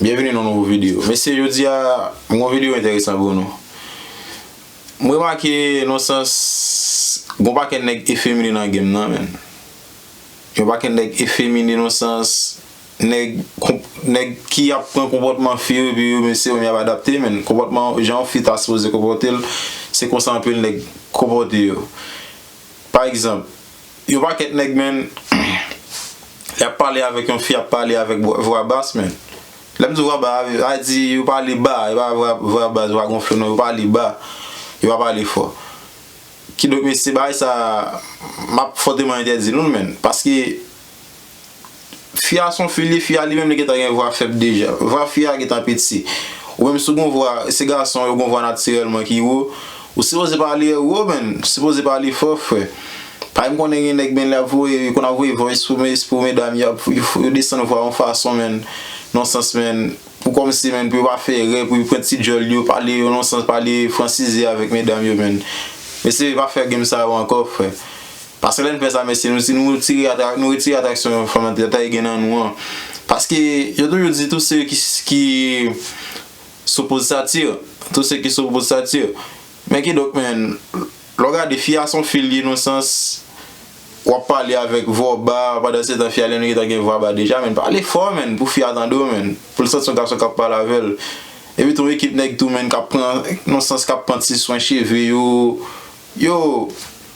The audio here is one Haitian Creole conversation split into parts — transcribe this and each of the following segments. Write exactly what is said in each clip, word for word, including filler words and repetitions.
Byenvini nan nouvo videyo. Mesye, jodi a, m gon videyo enteresan pou nou. M remake, nan sans, gon pakèt nèg efemine nan game nan, menn. Yon pakèt nèg efemine, nan sans, nèg, nèg ki ap pran konpòtman fi yo, epi yo, mesye, yo, y ap adapte, menn. Konpòtman, jan yon fi ta sipoze konpòte l, se konsa anpil nèg konpòte yo. Pa egzanp, yon pakèt nèg, menn, lè y ap pale avèk yon fi, y ap pale avèk vwa bas, menn. Lè m di vwa ba, sa vle di yo pale ba, yo pa vwa, vwa bas, vwa gonfle, non, yo pale ba, yo pa pale fò. Kidonk, mesye, bagay sa, m ap fòteman entèdi nou l, menn. Paske, fi a se yon fi, li, fi a li menm, li gentan gen vwa fèb deja. Vwa fi a gentan piti. Ou menm, si w gon vwa, se gason, yo gon vwa natirèlman ki wo, ou sipoze pale wo, menn. Ou sipoze pale fò, frè. Parèy m konnen gen nèg, menn, l ap voye, yo konn ap voye voice pou, pou medam, y ap, yo, yo desann vwa yon fason, menn, nan sans, menn, pou kòmsi, menn, pou yo pa fè erè, pou yo pran ti djòl yo, pale yo nan sans, pale fransize avèk medam yo, menn. Mesye, pa fè game sa yo ankò, frè. Paske lè n fè sa, mesye, nou, si nou retire atra-, nou retire atraksyon fanm nan te, te gen nan nou an. Paske yo toujou di, tout ceux qui, qui s'opposent s'attirent. Tout ceux qui s'opposent s'attirent. Men kidonk, menn, lè w gade fi a se yon fi l ye nan sans, w ap pale avèk vwa ba, pandan se tan fi a li menm li gentan gen vwa ba deja, menn, pale fò, menn, pou fi a tande w, menn, pou l santi yon gason k ap pale avè l. Epi tou, yon ekip nèg tou, menn, k ap pran, nan sans, k ap pran ti swen cheve yo, yo,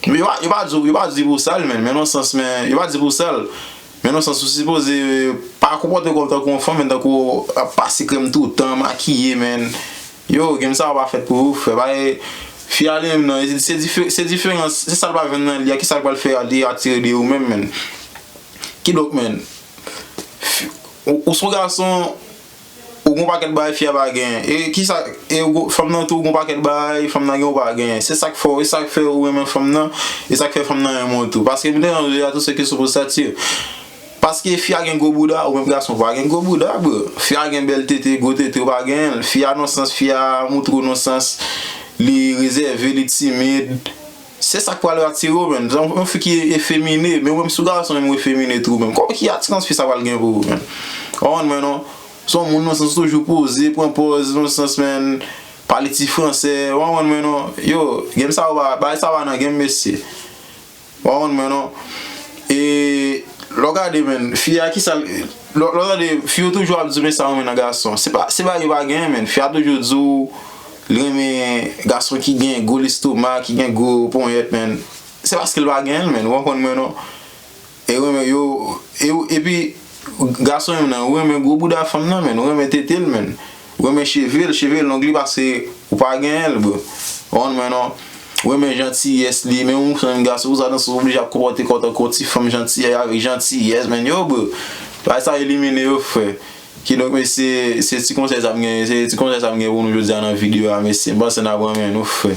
yo pa, yo pa di, yo pa di pou sa l, menn, men nan sans, men, yo pa di pou sa l. Men nan sans ou sipoze pa konpòte kò w tankou yon fanm, men tankou w ap pase krèm toutan, makiye, menn. Yo, game sa yo pa fèt pou ou, frè. Bay, fi a li menm nan, se dife-, se diferans, se sa l pa jwenn nan li a, ki sa l pral fè a, li atire de ou menm, menn. Kidonk, menn, fi-, ou, ou se yon gason, ou gon pakèt bagay fi a pa genyen. E kisa, e ou gon, fanm nan tou, ou gon pakèt bagay fanm nan gen ou pa genyen. Se sa k fè, e sa k fè ou renmen fanm nan, e sa k fè fanm nan renmen w tou. Paske m te nan a tout se ki sou pou sati. Paske fi a gen gwo bouda, ou menm gason pa gen gwo bouda, bro. Fi a gen bèl tete, gwo tete, ou pa genyen l. Fi a nan sans, fi a moutre w nan sans, li rezève, li timid. Se sa k pral atire w, menn. Yon, yon fi ki efemine, men ou menm si w gason menm ou efemine tou, menn. Kòman ki atirans fi sa pral gen pou ou, menn? Ou konprann mwen, non? Se yon moun nan sans toujou poze, pran pòz, nan sans, menn, pale ti fransè. Ou konprann mwen, non? Yo, game sa yo pa, bagay sa pa nan game, mesye. Ou konprann mwen, non? E lè w gade, menn, fi a, kisa l, lè, lè w gade, fi yo toujou ap di w, men sa renmen nan gason. Se pa, se pa yo pa genyen, menn. Fi a toujou di w, li renmen gason ki gen gwo lestoma, ki gen gwo ponyèt, menn. Se paske l pa genyen l, menn. Ou konprann mwen, non? E renmen yo, e, epi, gason menm nan, ou renmen gwo bouda fanm nan, menn. Ou renmen tete l, menn. Ou renmen cheve l, cheve l long li paske ou pa genyen l, bro. Ou konprann mwen, non? Ou renmen jantiyès li, men ou se yon gason, ou sa nan sou oblije ap konpòte kò w tankou yon ti fanm jantiyès avèk jantiyès, menn. Yo, bro. Bagay sa elimine yo, frè. Kidonk, mesye, se ti konsèy sa m gen, se ti konsèy sa m gen pou nou jodi a nan videyo a, mesye. M panse n ap renmen nou, frè.